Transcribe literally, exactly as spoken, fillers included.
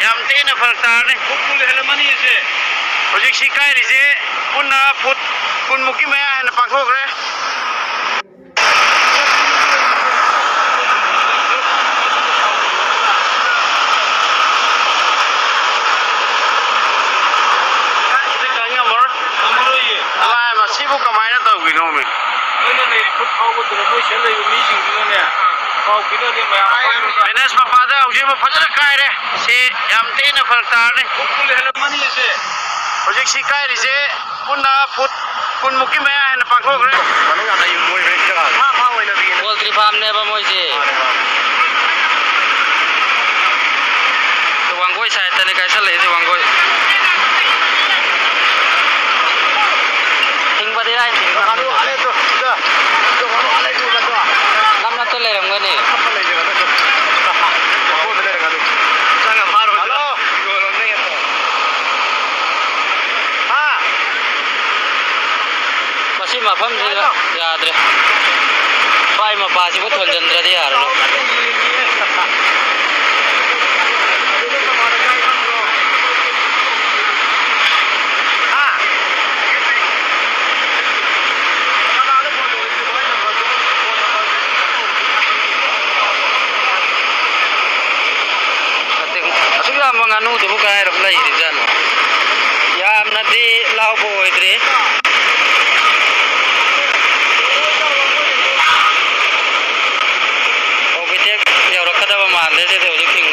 ꯌꯥꯝ ꯊꯤꯅ ꯐꯔꯛ ꯇꯥꯔꯅꯤ꯫ ꯐꯨꯠ ꯀꯨꯟ ꯍꯦꯜꯂꯝꯃꯅꯤ ꯑꯁꯦ꯫ ꯍꯧꯖꯤꯛꯁꯤ ꯀꯥꯏꯔꯤꯁꯦ ꯄꯨꯟꯅ ꯐꯨꯠ ꯀꯨꯟꯃꯨꯛꯀꯤ ꯃꯌꯥ ꯍꯦꯟꯅ ꯄꯥꯛꯊꯣꯛꯈ꯭ꯔꯦ꯫ ꯀꯥꯏꯗ ꯀꯥꯏ ꯉꯝꯃꯔꯣꯏ꯫ ꯉꯝꯃꯔꯣꯏꯌꯦ꯫ ꯂꯥꯏ ꯃꯁꯤꯕꯨ ꯀꯃꯥꯏꯅ ꯇꯧꯈꯤꯅꯣꯃꯤ? ꯅꯣꯏꯅ ꯂꯩꯔꯤ ꯐꯨꯠ ꯐꯥꯎꯒꯗ꯭ꯔꯥ? ꯃꯣꯏ ꯁꯤꯗ ꯂꯩꯕ ꯃꯤꯁꯤꯡꯗꯨꯅꯅꯦ, ꯄꯥꯎ ꯄꯤꯅꯗꯦ ꯃꯌꯥꯝ ꯑꯃ꯫ ꯃꯥꯏꯅꯁ ꯃꯄꯥꯗ ꯍꯧꯖꯤꯛ ꯑꯃꯨꯛ ꯐꯖꯅ ꯀꯥꯏꯔꯦ꯫ ꯁꯤ ꯌꯥꯝ ꯊꯤꯅ ꯐꯔꯛ ꯇꯥꯔꯅꯤ꯫ ꯐꯨꯠ ꯀꯨꯟ ꯍꯦꯜꯂꯝꯃꯅꯤ ꯑꯁꯦ꯫ ꯍꯧꯖꯤꯛꯁꯤ ꯀꯥꯏꯔꯤꯁꯦ ꯄꯨꯟꯅ ꯐꯨꯠ ꯀꯨꯟꯃꯨꯛꯀꯤ ꯃꯌꯥ ꯍꯦꯟꯅ ꯄꯥꯛꯊꯣꯛꯈ꯭ꯔꯦ꯫ ꯃꯅꯨꯡ ꯌꯥꯝꯅ ꯌꯨꯝ ꯑꯣꯏꯈ꯭ꯔꯦ ꯖꯒꯥꯁꯦ꯫ ꯐꯥ ꯐꯥ ꯑꯣꯏꯅꯕꯤꯅꯦ꯫ ꯄꯣꯜꯇ꯭ꯔꯤ ꯐꯥꯔꯝꯅꯦꯕ ꯃꯣꯏꯁꯦ꯫ ꯃꯥꯅꯦ, ꯃꯥꯅꯦ꯫ ꯋꯥꯡꯒꯣꯏ ꯁꯥꯏꯠꯇꯅꯦ ꯀꯥꯏꯁꯜꯂꯛꯏꯁꯦ, ꯋꯥꯡꯒꯣꯏ꯫ ꯍꯤꯡꯕꯗꯤ ꯂꯥꯏ꯫ ꯉꯥꯅꯨ ꯑꯥ ꯂꯩꯇ꯭ꯔꯣ? ꯁꯤꯗ꯫ ꯁꯤꯗ ꯉꯥꯅꯨ ꯑꯥ ꯂꯩꯇ꯭ꯔꯣ? ꯅꯠꯇ꯭ꯔꯣ? ꯅꯝꯅꯠꯇ ꯂꯩꯔꯝꯒꯅꯤ꯫ ꯑꯇꯣꯞꯄ ꯂꯩꯇ꯭ꯔꯒ ꯅꯠꯇ꯭ꯔꯣ? ꯃꯈꯣꯡꯗ ꯂꯩꯔꯝꯒꯅꯤ꯫ ꯆꯪꯉ ꯐꯥꯔꯣ꯫ ꯍꯜꯂꯣ꯫ ꯌꯣꯜꯂꯣ, ꯅꯪ ꯍꯦꯛꯇ꯫ ꯍꯥ? ꯃꯁꯤ ꯃꯐꯝꯁꯤꯗ ꯌꯥꯗ꯭ꯔꯦ꯫ ꯄꯥꯏ ꯃꯄꯥꯁꯤꯕꯨ ꯊꯣꯟꯖꯤꯟꯗ꯭ꯔꯗꯤ ꯌꯥꯔꯔꯣꯏ꯫ ꯑꯁꯨꯛ ꯌꯥꯝꯕ ꯉꯥꯅꯨꯗꯨꯕꯨ ꯀꯗꯥꯏꯗ ꯂꯩꯔꯤꯖꯥꯠꯅꯣ? ꯌꯥꯝꯅꯗꯤ ꯂꯥꯎꯕ ꯑꯣꯏꯗ꯭ꯔꯤ꯫ ꯑꯣꯕꯤꯇꯦꯛ ꯌꯧꯔꯛꯀꯗꯕ ꯃꯥꯟꯗꯦ ꯁꯤꯗꯤ ꯍꯧꯖꯤꯛ ꯊꯤꯡ-,